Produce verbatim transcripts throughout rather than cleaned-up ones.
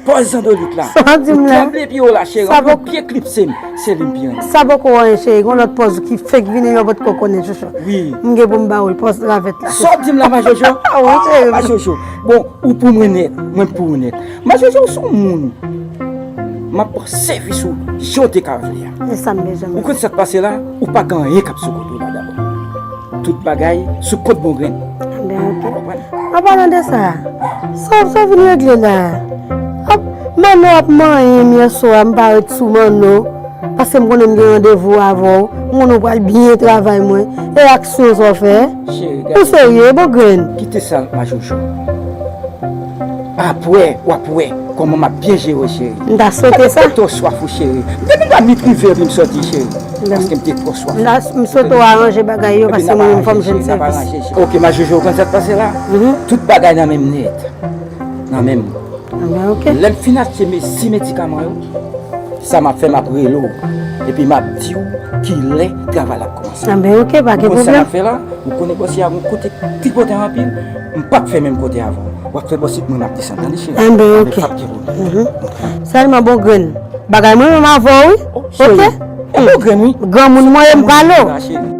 Pòz zandolit la. Sa w di m la? Ou tranble pye w la, cheri. Sa anpil poko, pye klipse m. Se li m pi renmen. Sa poko anyen, cheri. Gon lòt pòz ki fenk vini, yo potko konnen, chouchou. Wi. M gen pou m ba w li, pòz ravèt la. Sa w di m la, ma Jojo? Wi, cheri. Ma Jojo. Bon, ou pou mwen nèt, mwen pou ou nèt. Ma Jojo, ou se yon moun. M ap sèvis ou jan w te ka vle a. E sa m bezwen. Ou konn sa k pase la? Ou pa gen anyen k ap sou kont ou la dabò. Tout bagay sou kont Bongrenn. Ebyen, ok. Ou konprann? An palan de sa, sa, sa w vin regle la? Ap, Manno ap manyen m yèswa, m pa ret sou Manno, paske m konnen m gen randevou avè w, m konnen w pral byen travay mwen, e aksyon sa w fè? Cheri, ou gade. Serye, Bongrenn? Kite sa, ma Jojo. Apre, w ap wè kòman m ap byen jere w, cheri. M ta swete sa. Mwen twò swaf ou, cheri. Depi m pa mi prive epi m sòti, cheri. Paske m te twò swaf. M ta, m swete w aranje bagay yo, paske mwen menm fò m jwenn sèvis. Epi n ap aranje, cheri, n ap aranje, cheri. Ok, ma Jojo, ou konn sa k pase la? Mhm. Tout bagay nan men m nèt. Nan men m. Ebyen, ok. Lè m fin achte me-, si medikaman yo, sa m ap fè, m ap rele w. Epi m ap di w kilè travay la ap kòmanse. Ebyen, ok, pa gen pwoblèm. Ou konn sa n ap fè la? Ou konnen bòs la, yon kote tripote anpil, m p ap fè menm kote avè w. W ap fè bòsit mwen ap desann, tande cheri? Enben, ok. Avèk pap ki pou. Mhm. Sèlman Bongrenn. Bagay mwen menm avè w, wi. Oh, cheri. Ok? E Bongrenn, wi. Granmoun mwen ye, m pale w. Cheri.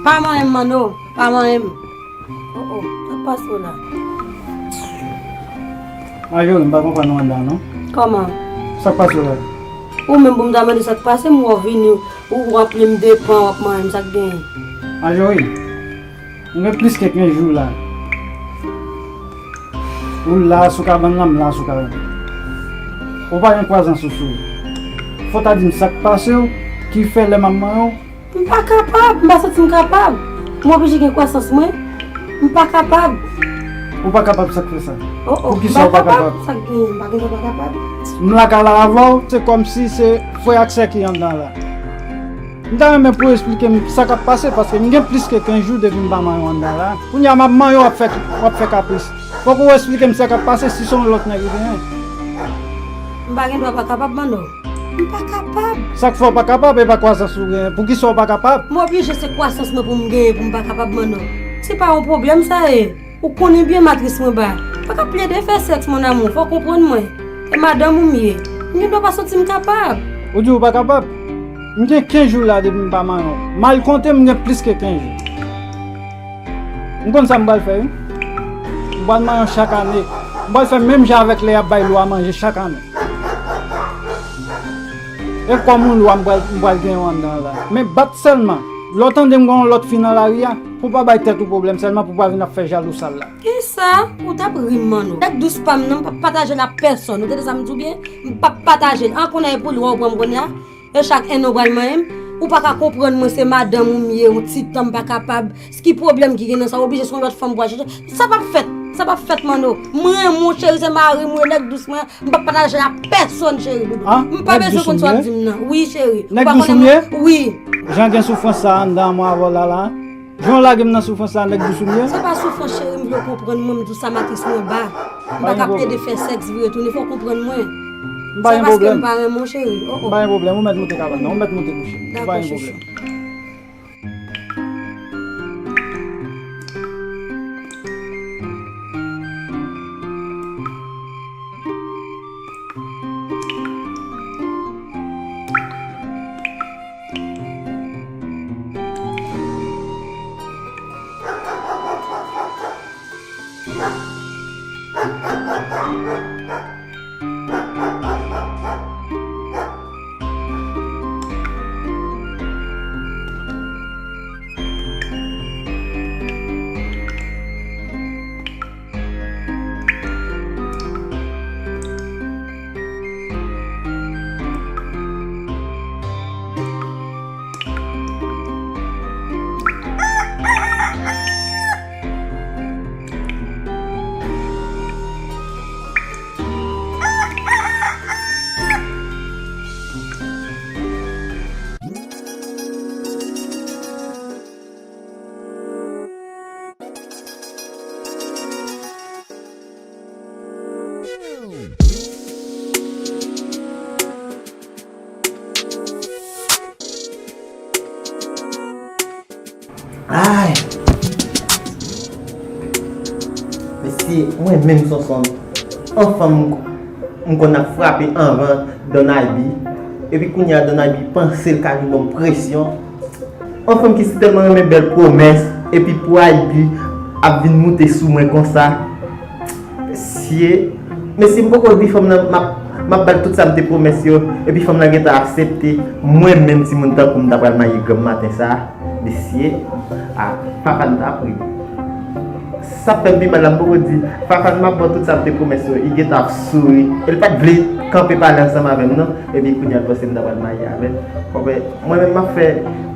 Pa manyen m, Manno, pa manyen m. Oh, oh, sa k pase w la? Majori, m pa konprann ou anndan, non. Kòman? Sa k pase w la? Ou menm pou m ta mande sa k pase m, wè w vini, ou ranpli m de pan, w ap manyen m, sa k genyen? Majori, m gen plis ke kenz jou la. Ou la sou kabann lan, m la sou kabann. Ou pa gen kwazans ou sou ou. Fò w ta di m sa k pase w, ki fè lè m ap manyen w, m pa kapab, m pa santi m kapab. M oblije gen kwasans mwen. M pa kapab. Ou pa kapab, sa k fè sa? Oh, oh, poukisa ou pa kapab? Sa k genyen? M pa gen dwa pa kapab. M lakay la avè w, se kòmsi se frè ak sè ki anndan la. M ta renmen pou w esplike m sa k ap pase, paske m gen plis ke kenz jou depi m pa manyen w anndan la. Kounye a m ap manyen w, w ap fè, w ap fè kapris. Fòk ou esplike m sa k ap pase, si se yon lòt nèg ou genyen. M pa gen dwa pa kapab, Manno. M pa kapab. Sa k fè w pa kapab, e pa kwasans ou genyen. Poukisa w pa kapab? M oblije se kwasans mwen pou m genyen pou m pa kapab, Manno. Se pa yon pwoblèm sa ye. Ou konnen byen matris mwen ba. M pa ka plede fè sèks, mon amour. Fò w konprann mwen. E madanm ou m ye. M gen dwa pa santi m kapab. Ou di ou pa kapab? M gen kenz jou la depi m pa manyen w. Mal konte, m gen plis ke kenz jou. M konn sa m pral fè, wi. M pral manyen w chak ane. M pral fè menm jan avèk lè y ap bay lwa manje chak ane. E kòm yon lwa m pral, m pral genyen w anndan la. Men bat sèlman. Lè w tande m gen yon lòt fi nan lari a, pou w pa bay tèt ou pwoblèm sèlman, pou w pa vin ap fè jalou sal la. Kisa? Ou t ap ri m, Manno. Nèg dous pa m nan, m p ap pataje l ak pèsonn. Ou tande sa m di w byen? M p ap pataje l. An konnen e pou lwa w pran m kounye a. E chak enn ou pral manyen m. Ou pa ka konprann mwen, se madanm ou m ye, yon ti tan m pa kapab. Ki pwoblèm ki gen nan sa? Ou oblije se yon lòt fanm pou al chèche. Sa p ap fèt. Sa p ap fèt, Manno. M renmen w, cheri, se mari m ou ye, nèg dous mwen. M p ap pataje l ak pèsonn, cheri doudou. M pa bezwen konn sa w ap di m nan. Wi, cheri. Ou pa konnen mwen? Wi. Jan gen soufrans sa anndan mwen avè w la la. Jan w lage m nan soufrans sa, nèg dous ou m ye? Se pa soufrans, cheri, m vle w konprann mwen, m di w sa matris mwen ba. M pa ka plede fè sèks vire tounen, fò w konprann mwen. M pa gen pwoblèm. Se paske m pa renmen w, cheri. Oh, oh. M pa gen pwoblèm, ou mèt moute kabann nan, ou mèt moute kouche. M pa gen pwoblèm. Dakò, chouchou. Ay! Mesye, mwen menm Sonson, anfen m, m konn ap frape anvan Don Ivy. Epi kounye a Don Ivy panse l ka vin ban m presyon. Yon fanm ki si tèlman renmen bèl pwomès, epi pou Ivy ap vin moute sou mwen konsa. Mesye, mesye, m poko di fanm nan, m ap, m ap ba l tout sa m te pwomès yo, epi fanm nan gentan aksepte. Mwen menm, timoun tankou m, ta pral marye granm maten sa a. Mesye, a, Fafane ta pri. Sa fè m pi mal la, m poko di, Fafane, m ap ba w tout sa m te pwomès yo, li gentan ap souri. E l pa t vle kanpe pale ansanm avè m, non. Epi kounye a l panse m ta pral marye avè l. Konprann? Mwen menm m ap fè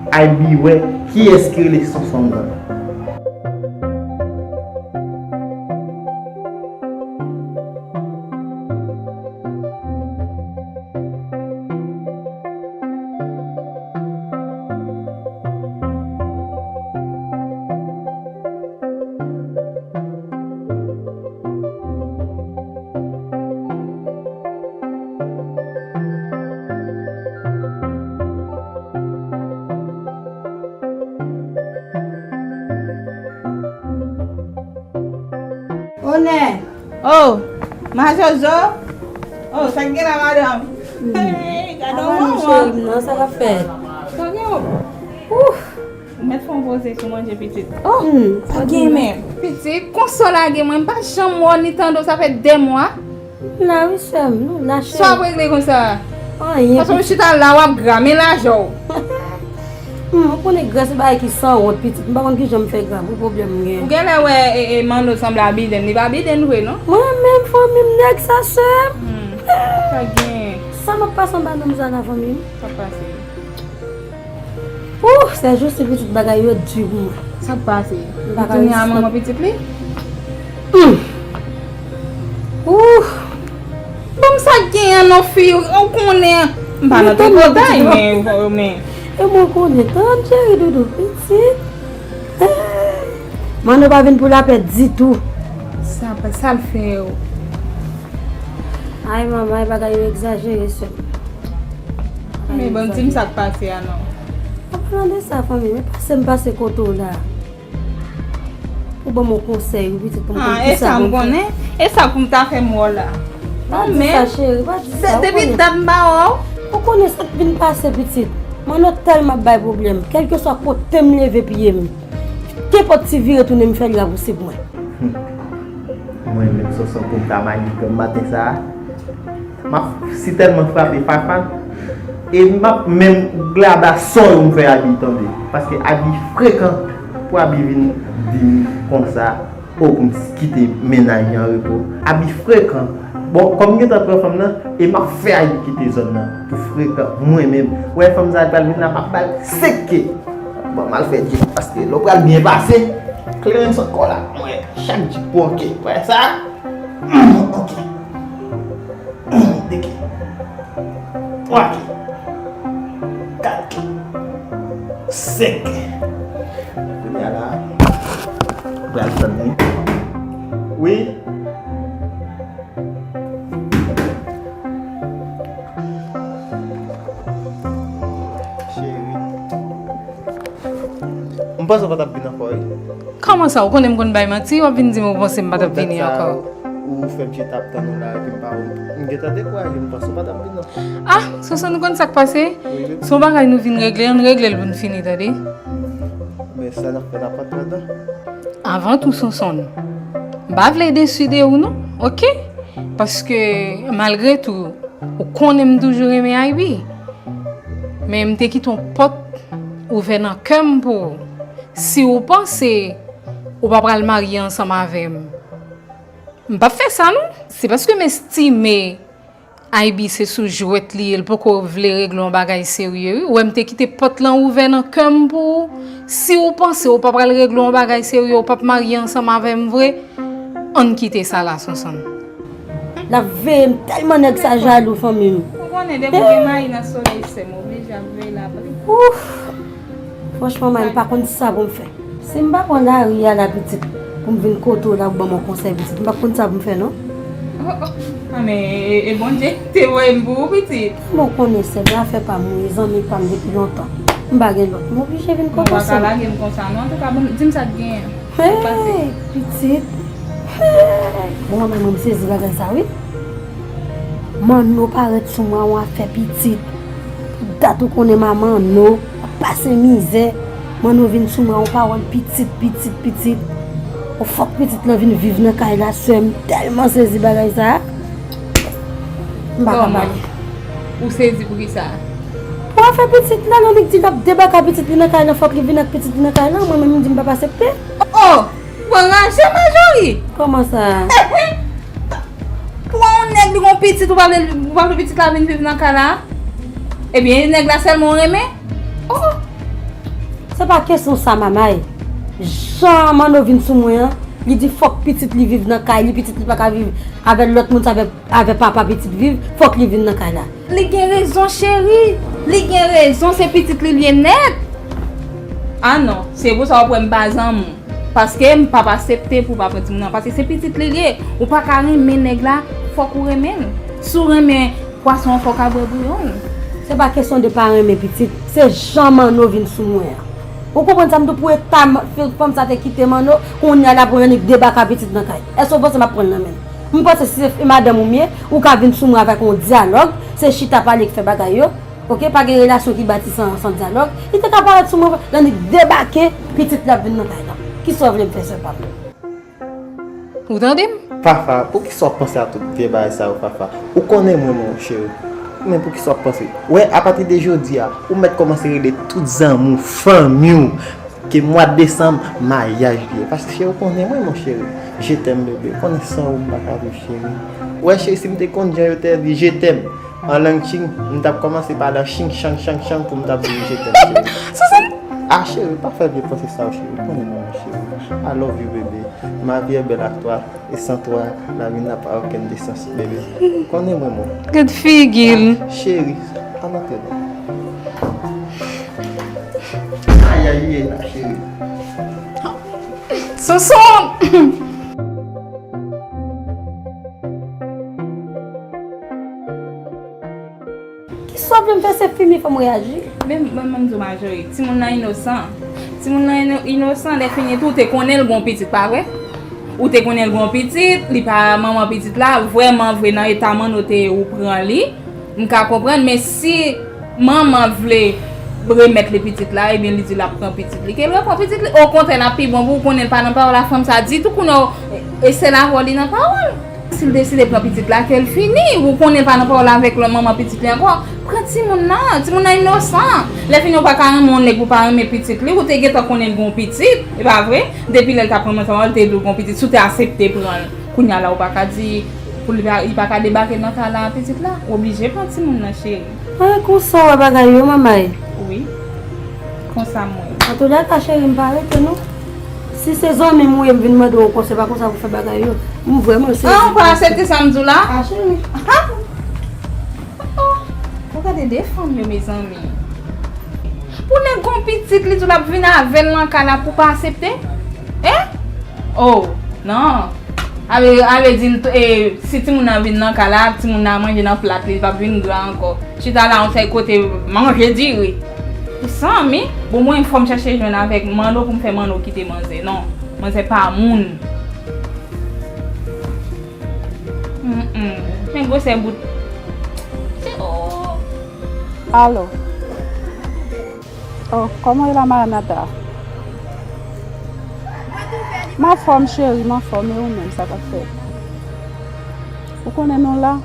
Ivy wè kiyès ki rele Sonson nan. Onè! Oh, ma Jojo! Oh, sa k gen la, madanm? Hey, gade yon manman! Cheri m nan, sa k ap fèt? Sa gen w? Ouf! Ou mèt fè yon poze sou manje pitit. Oh, hmm, sa gen menm. Pitit, konsa w lage mwen, m pa janm wè w ni tande w, sa fè de mwa. M la wi sè m, nou la cheri. Sa w ap regle konsa? Anyen. Paske w chita la, w ap gra, men lajè w. Hmm, ou konnen gra se bagay ki sanwont pitit, m pa konn kijan m fè gra, pou pwoblèm m gen. Ou genlè wè e, e, Manno sanble a Biden, li pa Biden vre non. Mwen menm fanmi m nèg sa sè m. Hmm, sa gen. Sa m ap pase anba nonm sa la fanmi m. Sa pase. Ouh, sèjousi pitit bagay yo di pou mwen. Sa k pase? Li tounen a manman pitit li? Hum. Ouh. Bon, sa k genyen non fi, ou konnen, m pa nan tripotay, men, men. E mwen konnen, tann cheri doudou, pitit. Manno pa vin pou lapè ditou. Sa, sa l fè yo? Ay, manman, bagay yo egzajere, sè m. Men bon, di m sa k pase a non. An palan de sa, fanmi, men pase m pase kote w la. Ou ban m yon konsèy, wi, pitit, pou m konn kisa pou m fè. Ah, e sa m konnen? E sa pou m ta fè m wè w la. Pa di sa, cheri, pa di sa. Depi dat m pa wè w. Ou konnen sa k vin pase, pitit. Manno tèlman ap bay pwoblèm. Kèlkeswa kote m leve pye m, kenpòt ti vire tounen m fè l rapousiv mwen. Mwen menm Sonson pou m ta mayi granm maten sa a. M ap sitèlman frape Fafane. E m ap menm glada son yo m fè Abi tande. Paske Abi frekan pou Abi vin di m konsa, o, pou m kite mennaj li an repo. Abi frekan. Bon, kòm m gentan pran fanm nan, e m ap fè Abi kite zòn nan. Pou frekan, mwen menm. Wè fanm sa pral vin la, m ap ba l senk ke. Bon, m al fè djip, paske lè w pral byen pase, klerens ankò la. Mwen, chak djip pwoke. Wè sa? Ok. De ke. Twa ke. Kat ke. Senk ke. Kounye a la, pral tann li. Wi. Cheri. M panse w pa t ap vin ankò, wi. Kòman sa? Ou konnen m konn bay manti, w ap vin di m ou panse m pa t ap vini ankò? Ou fè m chita ap tann ou la, epi m pa, m gentan dekouraje, m panse w pa t ap vin non. Ah, Sonson, ou konn sa k pase? Wi, wi. Se yon bagay nou vin regle, ann regle l pou n fini, tande? Men sa n ap fè, n ap antre adan. Avan tou, Sonson, m pa vle desi de ou non, oke? Paske, malgre tou, ou konnen m toujou renmen Ivy. Men m te kite yon pòt ouvè nan kè m pou ou. Si ou panse ou pa pral marye ansanm avè m, m p ap fè sa non. Se paske m estime Ivy se sou jwèt li ye, l poko vle regle yon bagay serye wi. Ou wè m te kite pòt lan ouvè nan kè m pou ou. Si ou panse ou pa pral regle yon bagay serye, ou p ap marye ansanm avè m vre, ann kite sa la, Sonson. L ap veye m tèlman nèg sa jalou fanmi m. Ou konnen depi w gen mayi nan solèy sè m, oblije ap veye l apre. Ouf! Franchman, man, m pa konn sa pou m fè. Si m pa pran lari a la pitit, pou m vin kote w la, ou ban m yon konsèy pitit, m pa konn sa pou m fè non. Oh, oh. Ah, men, e, e Bondye te voye m pou ou, pitit. Bon, konnen sè m, afè pa m, wi, zanmi pa m depi lontan. M pa gen lòt. M oblije vin kote w. Ou pa ka lage m konsa non. Antouka, bon, di m sa k genyen. Hey, pitit. Hey. Bon, mwen menm, m sezi bagay sa, wi. Manno parèt sou mwen, yon afè pitit. Pou dat ou konnen manman Manno ap pase mizè. Manno vin sou mwen, yon pawòl pitit, pitit, pitit. O fòk pitit lan vin viv nan kay la, sè m tèlman sezi bagay sa. M pa ka pale. Ou sezi poukisa? Pou afè pitit la, Lannik di l ap debake pitit li nan kay la, fòk li vin ak pitit li nan kay la, mwen menm m di m p ap asepte. Oh! Ou anraje, Majori! Kòman sa? Pou yon nèg li gon pitit, ou pa vle, ou pa vle pitit la vin viv nan kay la? Ebyen, nèg la sèlman ou renmen? Oh! Se pa kesyon sa, manmay. Jan Manno vin sou mwen an, li di fòk pitit li viv nan kay li, pitit li pa ka viv avè lòt moun, sa fè avè papa pitit viv, fòk li vin nan kay la. Li gen rezon, cheri. Li gen rezon, se pitit li li ye nèt. Ah non, se pou sa w ap wè m pa zanmi w. Paske m p ap asepte pou w pa pran timoun nan. Paske se pitit li li ye. Ou pa ka renmen nèg la, fòk ou renmen l. Si w renmen pwason an, fòk w ap bwè bouyon l. Se pa kesyon de pa renmen pitit, se jan Manno vin sou mwen an. Ou konprann sa m di w, pou eta fanm sa te kite Manno, kounye a l ap annik debake pitit nan kay. Èske w panse m ap pran l nan men l? M panse si se madanm ou m ye, ou ka vin sou mwen avèk yon dyalòg, se chita pale k fè bagay yo. Oke, pa gen relasyon ki bati san, san dyalòg. Li te ka parèt sou mwen, l annik debake, pitit l ap vin nan kay la. Kisa w vle m fè, sè pa m? Ou tande m? Fafa, poukisa w ap panse a tout vye bagay sa yo, Fafa? Ou konnen mwen, mon cheri. Men poukisa w ap panse? Wè, apati de jodi a, ou mèt kòmanse rele tout zanmi w, fanmi w, ke mwa desanm, maryaj li ye. Paske, cheri, ou konnen mwen, mon cheri. Je t'aime, bebe. Ou konnen san ou m pa ka viv, cheri. Wè, cheri, si m te konn jan yo te di je t'aime an lang Ching, m t ap kòmanse pale an Ching, Chang, Chang, Chang pou m t ap di je t'aime, cheri. Sou sa? Ah, cheri, pa fè vye panse sa yo, cheri. Ou konnen mwen, mon cheri. I love you, bebe. Ma vie est belle avec toi, et sans toi, la vie n'a pas aucun de sens, bebe. Konnen mwen, mwen. Gad figi l. Ah, cheri, an antre non. Ay, ay, ye la, cheri. Sonson! Kisa w vle m fè, se fini fè m reyaji. Men, men, men m di w Majori, timoun nan inosan. Timoun nan ino-, inosan, lè fini tou, ou te konnen l gon pitit, pa vre? Ou te konnen l gon pitit, li pa manman pitit la, vrèman vre nan eta Manno te ye ou pran li, m ka konprann, men si manman vle remèt li pitit la, ebyen li di l ap pran pitit li, ke l repran pitit li. Okontrè, l ap pi bon pou ou konnen l pa nan pawòl a fanm sa ditou, kounye a, e, e sèl avè w li nan pawòl. Si l deside pran pitit la, ke l fini. Ou konnen l pa nan pawòl avèk lòt manman pitit li ankò. Pran timoun nan. Timoun nan inosan. Lè fini ou pa ka renmen yon nèg pou pa renmen pitit li. Ou te gentan konnen l gon pitit. E pa vre? Depi lè l t ap renmen fanm an, li te di l gon pitit. Si w te aksepte pran l. Kounye a la ou pa ka di pou li pa, li pa ka debake nan kay la, pitit la. Ou oblije pran timoun nan, cheri. Ah, konsa w wè bagay yo, manmay? Wi. Konsa m wè. Antoulèka, cheri, m pa rete, non. Si se zanmi m ou ye, m vin mande w konsèy, pa konsa pou fè bagay yo. M vrèman serye. Ah, ou pa aksepte sa m di w la? Ah, cheri. Ah! Oh, oh. Ou gade de fanm yo, mezanmi. Pou nèg gon pitit, li di w l ap vin avè l nan kay la pou pa aksepte? Hein? Oh, non. A vle, a vle di, e, si timoun nan vin nan kay la, timoun nan manje nan plat li, li p ap vin gra ankò. Chita la yon sèl kote, manje diri. Mezanmi, bon, mwen fò m chèche jwenn avèk Manno pou m fè Manno kite manzè. Non, manzè pa moun. Mm, mm. Men gwosè bout. Se, oh. Alo. Oh, kòman w ye la, Maranata? M anfòm, cheri, m anfòm, e ou menm, sa k ap fèt? Ou konnen nou la?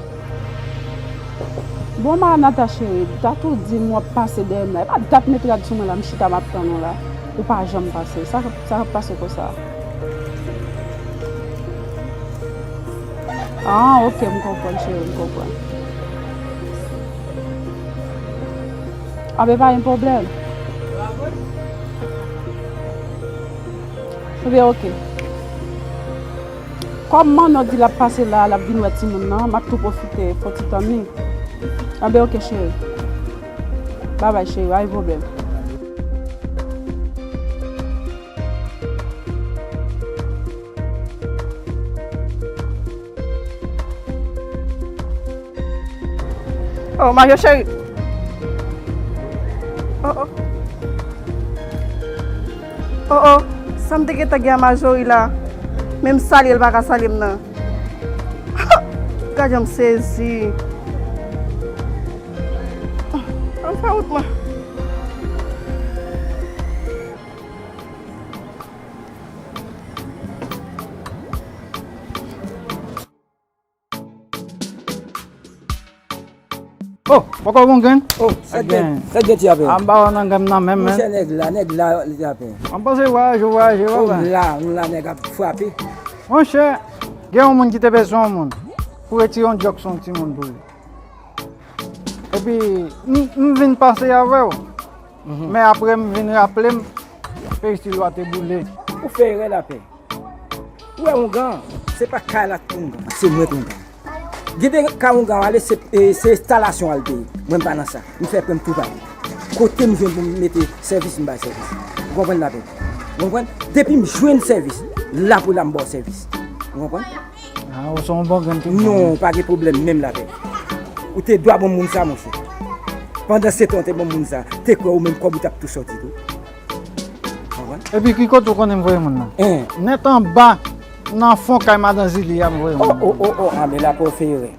Bon, Maranata, cheri, dat ou di m w ap pase dèyè m la. E pa dat met rad sou mwen la, m chita, m ap tann ou la. Ou pa janm pase. Sa, sa k ap pase konsa? Ah, ok, m konprann, cheri, m konprann. Anben, pa gen pwoblèm. Anben, ok. Kòm Manno di l ap pase la, l ap vin wè timoun nan, m ap tou pwofite fè yon ti tann li. Anben, ok, cheri. Babay, cheri, pa gen pwoblèm. Oh, Majo cheri. Oh, oh. Oh, oh, sa m te gentan gen a Majori la? Menm salye l pa ka salye m nan. Gad jan m sezi. Ann fè wout mwen. Oh, poko bon grenn? Oh, sa gen, sa gen ti apè. A m pa wè nan grenn nan menm, men. Monchè, nèg la, nèg la, li ti apè. M panse vwayaje, vwayaje, oh, papa. M la, m la, nèg ap frape. Monchè, gen yon moun ki te bezwen yon moun pou retire yon djòk sou yon timoun pou li. Epi, m, m vin panse avè w. Mhm. Men apre, m vin raple m, peristil ou a te boule. Ou fè erè lapè. Ou wè oungan, se pa kay la k oungan, se mwen k oungan. Gen de ka oungan ale, se, e, se enstalasyon al peye. Mwen m pa nan sa. M fè pran m tou pa m. Kote m jwenn pou m mete sèvis, m bay sèvis. Ou konprann lapè? Ou konprann? Depi m jwenn sèvis, la pou la m ba w sèvis. Ou konprann? Ah, ou se yon bon grenn tou. Non, pa gen pwoblèm menm lapè. Ou te dwa ban m moun sa, monchè. Pandan se tan ou te ban m moun sa, te kwè ou menm kòb ou t ap tou sòti tou. Konprann? Epi ki kote ou konnen m voye moun nan? Hein. Nèt anba, nan fon kay madan Zili a, m voye moun nan. Oh, oh, oh, oh, anben la pou w fè erè.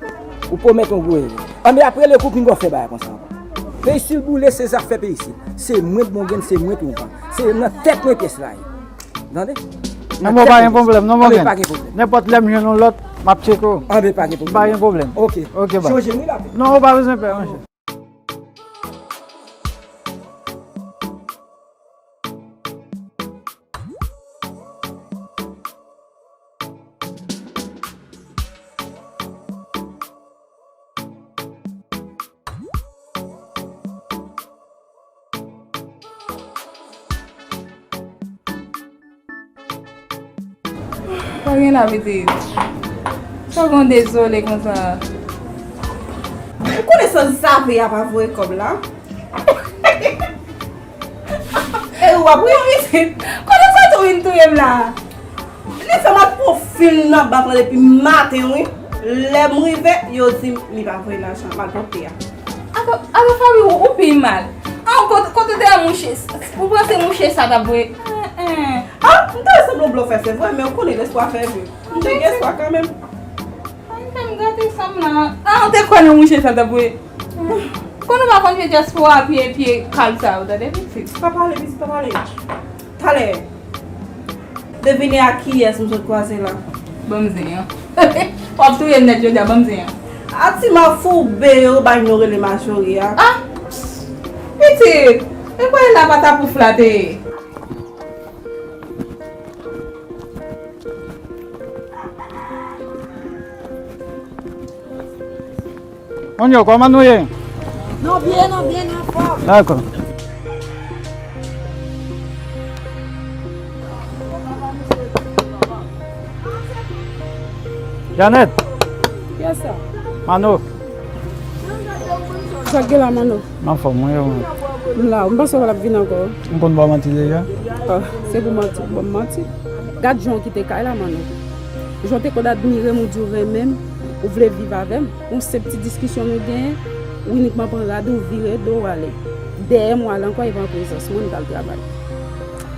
Ou pwomèt yon gwo erè. Anben apre le kou pinga w fè bagay konsa ankò. Peristil boule se zafè peristil. Se mwen k bon grenn, se mwen k oungan. Se nan tèt mwen pyès la ye. Tande? Nan tèt mwen pyès. Anben pa gen pwoblèm, non, bon grenn. Anben pa gen pwoblèm. Nenpòt lè m jwenn yon lòt, m ap tcheke w. Anben pa gen pwoblèm. Pa gen pwoblèm. Ok. Ok, baz. Chonje m wi lapè. Non, ou pa bezwen pè, monchè. Sa gen la pitit? Sa w gen dezole konsa? Ou konnen san zave a pa voye kòb la? E ou ap ri pitit? Konnen sa tou vin touye m la? Li fè m al pran fil nan bank lan depi maten wi. Lè m rive, yo di m li pa voye lajan m al pote a. Atò, atò Faby, ou, ou pi mal. An, kote, kote w te wè mouche, ou panse mouche sa t ap voye? An, an. Ah, m te sanble yon blofè, se vre, men ou konnen lespwa fè vre. M te gen espwa kanmenm. An, fè m gate sa m la. An, ou te kwè nan mouche sa t ap voye? Konnen w pa konn vye dyaspora pye, pye kal sa yo, tande pitit? Pa pale, pitit, pa pale. Talè. Devine ak kiyès m sot kwaze la. Ban m zen an. W ap touye m nèt jodi a, ban m zen an. A ti mafoube yo, bay nou rele Majori a. Ah! Pitit! E kwè la pa ta pou flate. Moun yo, kòman nou ye? Nou byen, nou byen, nou anfòm. Dakò. Janet. Yes, sir. Mano. Sa k gen la, Mano? M anfòm, wi, wi. M la, m panse w ap vin ankò. M konn ba w manti deja. Ah, se pou manti, ou ban m manti. Gad jan w kite kay la, Mano. Jan w te konn admire m, ou di w renmen m, ou vle viv avè m. Yon senp ti diskisyon nou genyen, ou inikman pran rad ou vire do w ale. Dèyè m w ale ankò, e pa an prezans mwen, m t al travay.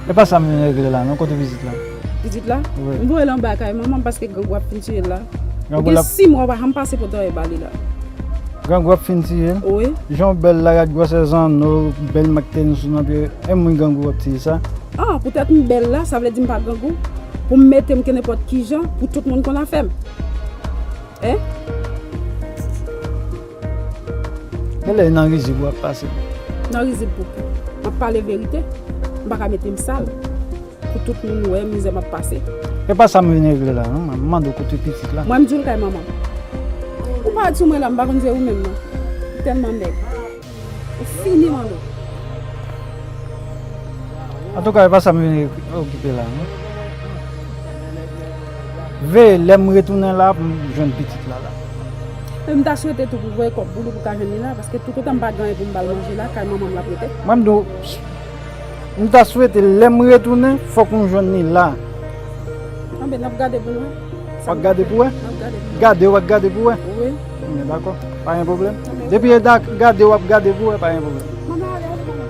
E pa sa m vin regle la, non, kote pitit la? Pitit la? Wi. M voye l anba kay manman m paske grangou ap fin tiye l la. Grangou l ap... Ou gen sis mwa w pa janm pase pòtay ba li la. Grangou ap fin tiye l? Wi. Jan w bèl la, gad gwosè zanno, bèl mak tenis ou nan pye, e moun grangou ap tiye sa? Ah, poutèt m bèl la, sa vle di m pa grangou? Pou m mete m ke nenpòt kijan, pou tout moun konn afè m? Hein? Genlè e nan rizib w ap pase. Nan rizib pou ki? M ap pale verite. M pa ka mete m sal. Pou tout moun wè mizè m ap pase. E pa sa m vin regle la, non. M mande w kote pitit la. Mwen, m di w l kay manman m. Ou parèt sou mwen la, m pa konn se ou menm, non. Ou tèlman mèg. Ou fini, Mano. Antouka, e pa sa m vin okipe la, non. Veye, lè m retounen la, pou m jwenn pitit la, la. Men m ta swete tou pou voye kòb pou li pou ka jwenn li la, paske toutotan m pa gen anyen pou m ba l manje la, kay manman m l ap rete. Mwen, m di w, m ta swete lè m retounen, fòk m jwenn li la. Anben, n ap gade pou nou. W ap gade pou wè? N ap gade pou nou. Gade, w ap gade pou wè? Wi. Enben, dakò. Pa gen pwoblèm. Anben. Depi e dak-, gade, w ap gade pou wè, pa gen pwoblèm. Manman, ale, ale, manman.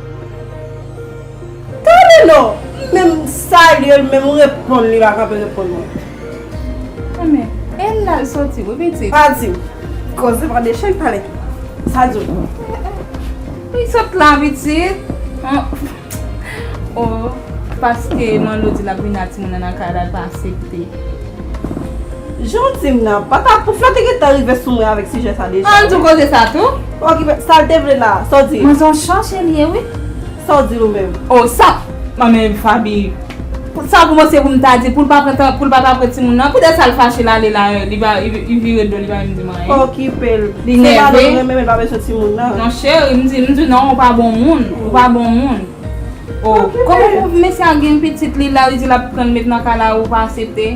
Tande non! Menm salye l, menm reponn li pa kanpe reponn mwen. Anmè, e l al soti wi pitit. Pa di m. Koze pa de chen pale. Sa di w? Li sot la pitit. Oh, paske Manlo di l ap vin a timoun nan nan kay la, l pa aksepte. Jan w di m nan, pa ta pou flante gentan rive sou mwen avèk sijè sa deja. An tou koze sa tou. Okipe sa l te vle la, sa w di? Mwen se yon chache li ye wi. Sa w di l ou menm? Oh sa. Manman Fabi. Sa pou mwen se pou m ta di pou l pa pran tan, pou l pa ta pran timoun nan. Poutèt sa l fache l ale la, li pa li vire do li pa menm di mwen anyen. Okipe l. Li Se nève. Manlo renmen men l pa bezwen timoun nan. Non cheri, m di m di non, ou pa bon moun. Ou pa bon moun. Oh, kòman pou mesye a gen pitit li la, li di l ap pran l met nan kay la, ou pa aksepte?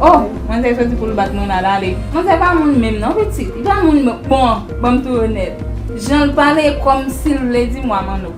Oh, mwen te soti pou l bat mwen la, l ale. Mwen se pa moun menm non pitit. Li pa moun menm. Bon, ban m tou onèt. Jan l pale kòmsi l vle di mwa Manlo.